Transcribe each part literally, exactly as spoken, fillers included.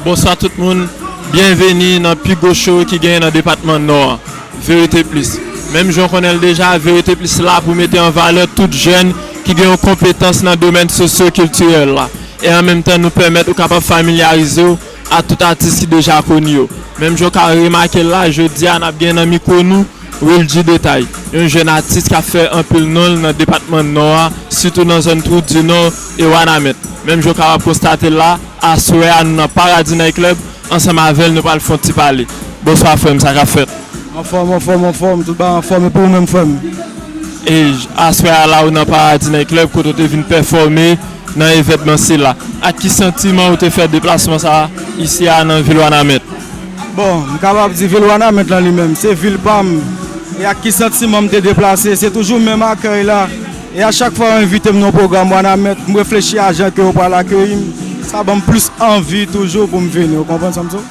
Bonswa tout moun, byenveni nan pi gwo show ki genyen nan depatman Nò a, Verite Plis. Menm jan w konnen l deja, Verite Plis la pou mete an valè tout jèn ki gen yon konpetans nan domèn sosyo-kiltirèl la. E an menm tan, nou pèmèt ou kapab familyarize w a tout atis ki deja koni yo. Menm jan w ka remake l la, jodi a n ap gen nan mikwo nou Wilgy Detay, yon jèn atis k ap fè anpil non l nan depatman Nò a, sitou nan zòn Twou di Nò e Wanament. Menm jan w kapab konstate l la, aswè a nou nan Paradi Night Club, ansanm avè l nou pral fè yon ti pale. Bonswa frè m, sa k ap fèt? Anfòm, anfòm, anfòm, tout bagay anfòm, e pou ou menm frè m? E j- aswè a la ou nan Paradi Night Club kote w te vin pèfòme nan evènman sila. Ak ki santiman ou te fè deplasman sa a isi a nan vil Wanament? Bon, m kapab di vil Wanament lan li menm, se vil pa m. E ak ki santiman m te deplase, se toujou menm akèy la. E a chak fwa yo envite m nan pwogram Wanament, m reflechi a jan ke yo pral akeyi m, sa ban m plis anvi toujou pou m vini, ou konprann sa m di w?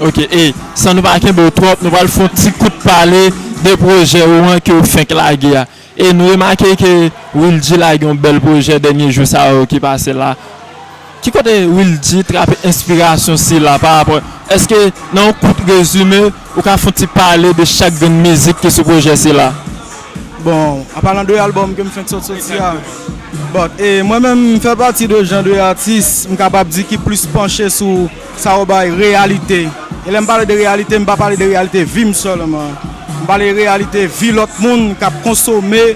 Ok, e san nou pa kenbe w twòp, nou pral fè yon ti kout pale de pwojè ou an ke w fenk lage a. E nou remake ke Wilgy lage yon bèl pwojè dènye jou sa yo ki pase la. Ki kote Wilgy trape enspirasyon sila pa rapò? Èske nan yon kout rezime, ou ka fè yon ti pale de chak grenn mizik ki sou pwojè sila? Bon, an palan de albòm ke m fenk sot soti a, bon, e mwen menm, m fè pati de jan de atis, m kapab di ki plis panche sou sa yo bay reyalite. E lè m pale de reyalite, m pa pale de reyalite vi m sèlman. M pale reyalite vi lòt moun k ap konsome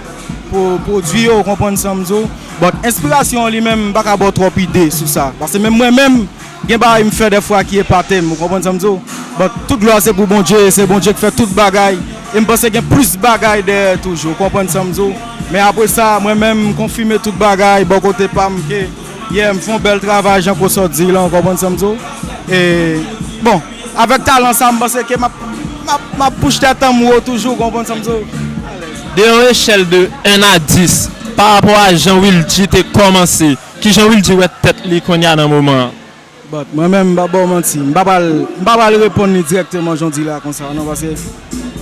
pwo- pwodui yo, ou konprann sa m di w? Bon, enspirasyon an li menm, m pa ka ba w twòp ide sou sa. Paske menm mwen menm, gen bagay m fè dèfwa ki epate m, ou konprann sa m di w? Bon, tout glwa se pou Bondye, e se Bondye k fè tout bagay. E m panse gen plis bagay dèyè toujou, ou konprann sa m di w? Men apre sa, mwen menm, m konfime tout bagay bò kote pa m ke, yeah, m fè yon bèl travay, jan Kosò di l lan, ou konprann sa m di w? E, bon, avèk talan sa, m panse ke m ap, m ap, m ap pouch tèt an m wo toujou, ou konprann sa m di w? De yon echèl de en a dis, pa rapò a jan Wilgy te kòmanse, kijan Wilgy wè tèt li kounye a nan moman an? Bon, mwen menm, m pa ba w manti, m pa pral, m pa pral reponn li dirèkteman jan w di la konsa, non, paske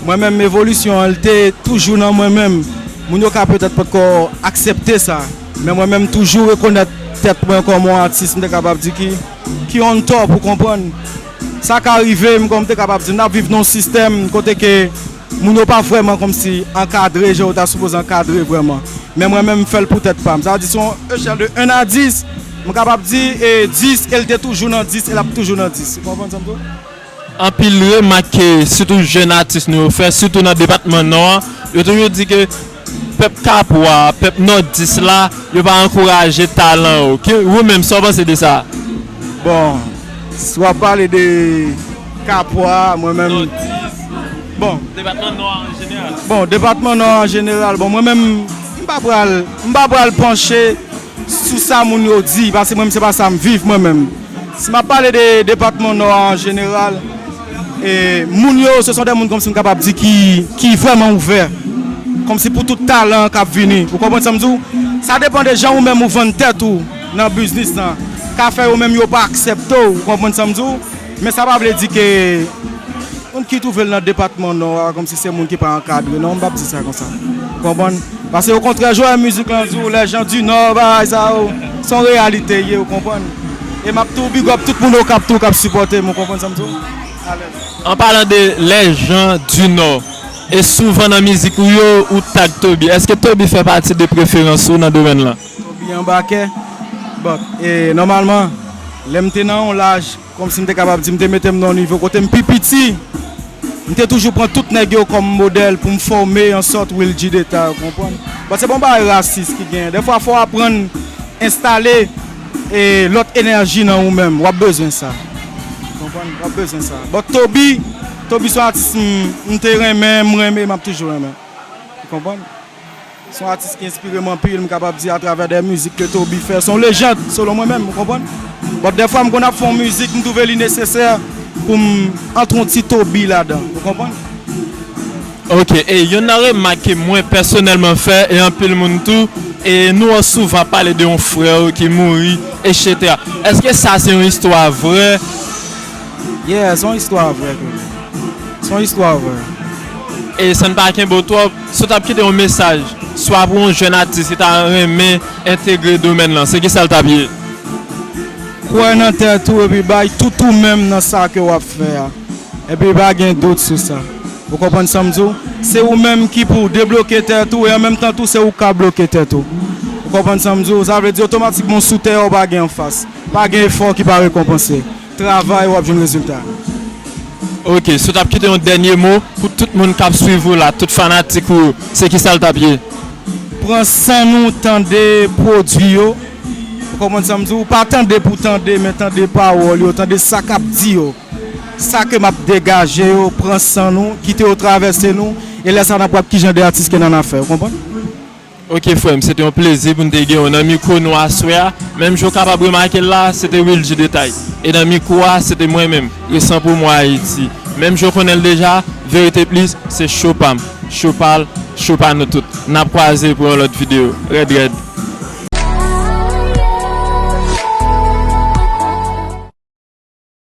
mwen menm, evolisyon an, li te toujou nan mwen menm. Moun yo ka petèt potko aksepte sa, men mwen menm, toujou rekonèt tèt mwen kòm yon atis, m te kapab di ki, ki on top, ou konprann. Sa ka rive, m, kòm m te kapab di, n ap viv nan yon sistèm kote ke moun yo pa vrèman kòmsi ankadre jan yo ta sipoze ankadre vrèman. Men mwen menm, m fè l pou tèt pa m. Sa vle di, se yon echèl de en a dis, m kapab di, e dis, e l te toujou nan dis, e l ap toujou nan dis. Ou konprann sa m di w? Anpil remak ke sitou jèn atis nou yo fè, sitou nan depatman Nò a, yo toujou di ke pèp Kapwa, pèp Nòdis la, yo pa ankouraje talan yo. Ki, ou menm, sa w panse de sa? Bon, si w ap pale de Kapwa, mwen menm, bon, depatman Nò a an jeneral. Bon, depatman Nò a an jeneral, bon, mwen menm, m pa pral, m pa pral panche sou sa moun yo di, paske mwen menm, se pa sa m viv, mwen menm. Si m ap pale de depatman Nò a an jeneral, e, moun yo, se son de moun kòmsi m kapab di ki, ki vrèman ouvè. Kòmsi pou tout talan k ap vini. Ou konprann sa m di w? Sa depann de jan ou menm ou vann tèt ou nan biznis lan. Ka fè yo menm yo pa aksepte w, ou konprann sa m di w? Men sa pa vle di ke moun ki twouve l nan depatman Nò a, kòmsi se moun ki pa ankadre. Non, m p ap di sa konsa. Ou konprann? Paske okontrè, jan mizik lan di w, les gens du Nord, bagay sa yo, se yon reyalite ye, ou konprann? E m ap tou big up tout moun Okap tou k ap sipòte m, ou konprann sa m di w? Alèz. An palan de les gens du Nord, e souvan nan mizik ou yo, ou tag Toby. Èske Toby fè pati de preferans ou nan domèn lan? Toby anbakè. Bon, e nòmalman, lè m te nan yon laj, kòmsi m te kapab di, m te mete m nan yon nivo kote m pi piti. M te toujou pran tout nèg yo kòm modèl pou m fòme yon sòt Wilgy Detay, ou konprann? Bon, se pa yon bagay rasis ki genyen. Dèfwa, fò w aprann enstale, e, lòt enèji nan ou menm. W ap bezwen sa. Ou konprann? W ap bezwen sa. Bon, Toby, Toby se yon atis m, m te renmen, m renmen, m ap toujou renmen. Ou konprann? Se yon atis ki enspire m anpil, m kapab di atravè de mizik ke Toby fè. Se yon lejand, selon mwen menm, ou konprann? Bon, dèfwa m konn ap fè yon mizik, m twouve li nesesè pou m antre yon ti Toby ladan, ou konprann? Ok, e youn nan remak ke mwen pèsonèlman fè, e anpil moun tou, e nou wè w souvan pale de yon frè w ki mouri, etsetera. Èske sa se yon istwa vrè? Yeah, se yon istwa vrè, tou. Se yon istwa vrè. E san n pa kenbe w twòp, si w t ap kite yon mesaj, swa pou yon jèn atis ki ta renmen entegre domèn lan, se kisa l t ap ye? Kwè nan tèt ou epi bay tout ou menm nan sa ke w ap fè a. Epi pa gen dout sou sa. Ou konprann sa m di w? Se ou menm ki pou debloke tèt ou e an menm tan tou se ou k ka bloke tèt ou. Ou konprann sa m di w? Sa vle di otomatikman w sou tè a ou pa gen anfas. Pa gen efò ki pa rekonpanse. Travay w ap jwenn rezilta. Ok, si w t ap kite yon dènye mo pou tout moun k ap swiv ou la, tout fanatik ou yo, se kisa l t ap ye? Pran san nou tande pwodui yo. Ou konprann sa m di w? Pa tande pou tande, men tande pawòl yo, tande sa k ap di yo. Sa ke m ap degaje yo, pran san nou, kite yo travèse nou, e lè sa n ap wè kijan de atis ke n annafè, ou konprann? Ok frè m, se te yon plezi pou n te gen w nan mikwo nou aswè a. Menm jan w kapab remake l la, se te Wilgy Detay. E nan mikwo a, se te mwen menm, Resan pou mwen Ayiti. Menm jan w konnen l deja, Verite Plis, se cho pa m, cho pa l, cho pa nou tout. N ap kwaze pou yon lòt videyo. Rèd rèd.